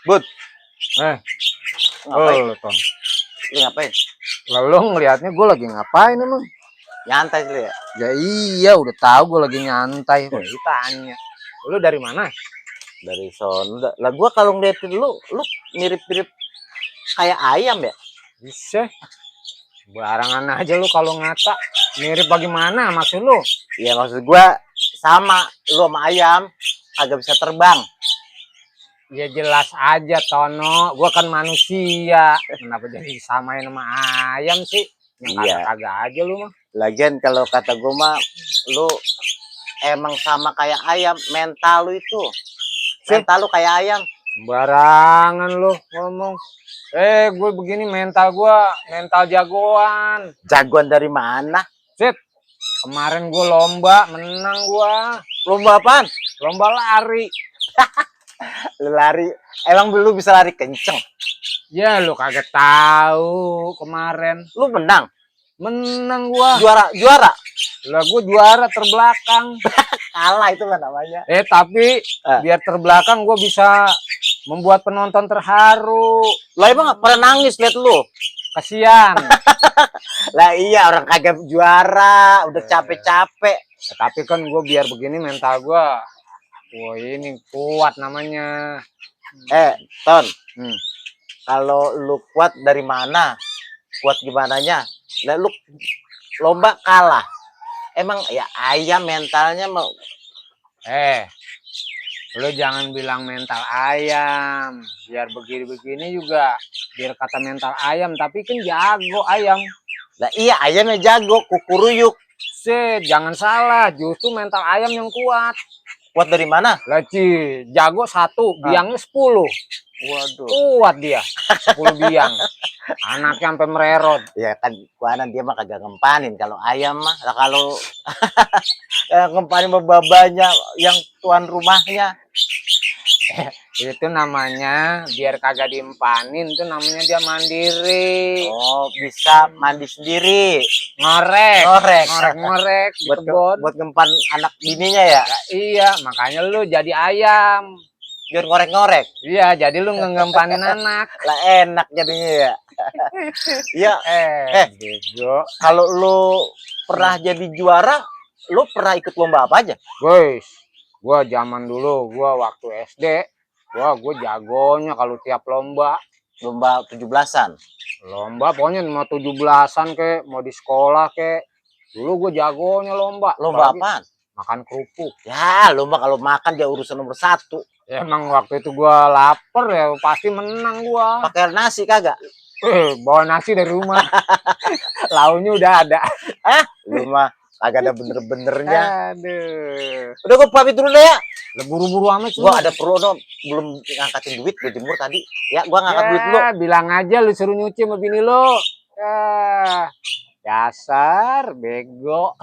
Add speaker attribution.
Speaker 1: Bud,
Speaker 2: Eh,
Speaker 1: ngapain?
Speaker 2: Ton.
Speaker 1: Lu ngapain?
Speaker 2: Lalu ngelihatnya gue lagi ngapain emang?
Speaker 1: Nyantai lu ya?
Speaker 2: Ya iya, udah tahu gue lagi nyantai. Kok ditanya. Lu dari mana?
Speaker 1: Dari sono. Lah gua kalau ngeliatin lu mirip-mirip kayak ayam ya?
Speaker 2: Bisa. Barangan aja lu kalau ngata. Mirip bagaimana maksud lu?
Speaker 1: Iya maksud gua sama lu sama ayam agak bisa terbang.
Speaker 2: Ya jelas aja Tono, gue kan manusia. Kenapa jadi samain sama ayam sih? Yang
Speaker 1: Iya.
Speaker 2: kagak-kagak aja lu mah.
Speaker 1: Lagian kalau kata gua mah lu emang sama kayak ayam, mental lu itu. Mental lu kayak ayam.
Speaker 2: Barangan lu ngomong. Gue begini mental jagoan.
Speaker 1: Jagoan dari mana?
Speaker 2: Sit, kemarin gue lomba, menang gua.
Speaker 1: Lomba apaan?
Speaker 2: Lomba lari.
Speaker 1: Lu lari, emang lu bisa lari kenceng?
Speaker 2: Ya lu kagak tahu kemarin.
Speaker 1: Lu menang?
Speaker 2: Menang gua.
Speaker 1: Juara?
Speaker 2: Lah gua juara terbelakang.
Speaker 1: Kalah itu lah namanya.
Speaker 2: Tapi biar terbelakang gua bisa membuat penonton terharu.
Speaker 1: Lah emang pernah nangis liat lu?
Speaker 2: Kasian.
Speaker 1: Lah iya orang kagak juara, udah capek-capek.
Speaker 2: Tapi kan gue biar begini mental gue, wah ini kuat namanya.
Speaker 1: Ton, kalau lu kuat dari mana? Kuat gimananya? Lah lu lomba kalah. Emang ya ayam mentalnya mau.
Speaker 2: Lu jangan bilang mental ayam. Biar begini-begini juga, biar kata mental ayam, tapi kan jago ayam.
Speaker 1: Lah iya ayamnya jago, kukuruyuk.
Speaker 2: Jangan salah, justru mental ayam yang kuat.
Speaker 1: Kuat dari mana?
Speaker 2: Lah jago 1, biangnya 10.
Speaker 1: Waduh.
Speaker 2: Kuat dia, 10 biang. Anaknya sampai mererot.
Speaker 1: Ya kan kuanan dia mah kagak ngempanin. Kalau ayam mah, lah kalau ngempanin babanya yang tuan rumahnya.
Speaker 2: Itu namanya biar kagak diempanin, itu namanya dia mandiri.
Speaker 1: Oh, bisa mandi sendiri.
Speaker 2: Ngorek
Speaker 1: buat ngempan anak bininya ya?
Speaker 2: Iya, makanya lu jadi ayam
Speaker 1: biar ngorek-ngorek.
Speaker 2: Iya, jadi lu ngempanin anak
Speaker 1: lah enak jadinya ya. Iya.
Speaker 2: Bego.
Speaker 1: Kalau lu pernah jadi juara, lu pernah ikut lomba apa aja?
Speaker 2: Guys, gua zaman dulu, gua waktu SD, gua jagonya kalau tiap lomba
Speaker 1: 17-an.
Speaker 2: Lomba pokoknya mau 17-an kek, mau di sekolah kek. Dulu gue jagonya lomba.
Speaker 1: Lomba apaan?
Speaker 2: Makan kerupuk.
Speaker 1: Ya, lomba kalau makan dia urusan nomor 1.
Speaker 2: Ya, emang waktu itu gue lapar ya, pasti menang gue.
Speaker 1: Pakai nasi kagak?
Speaker 2: Bawa nasi dari rumah. Launya udah ada.
Speaker 1: Lu mah kagak ada bener-benernya.
Speaker 2: Aduh.
Speaker 1: Udah gue pamit dulu deh ya.
Speaker 2: Buru-buru amat.
Speaker 1: Gue ada perlu dong, belum ngangkatin duit, gue jemur tadi. Ya, gue ngangkat duit lu.
Speaker 2: Bilang aja lu suruh nyuci sama bini lu. Dasar bego.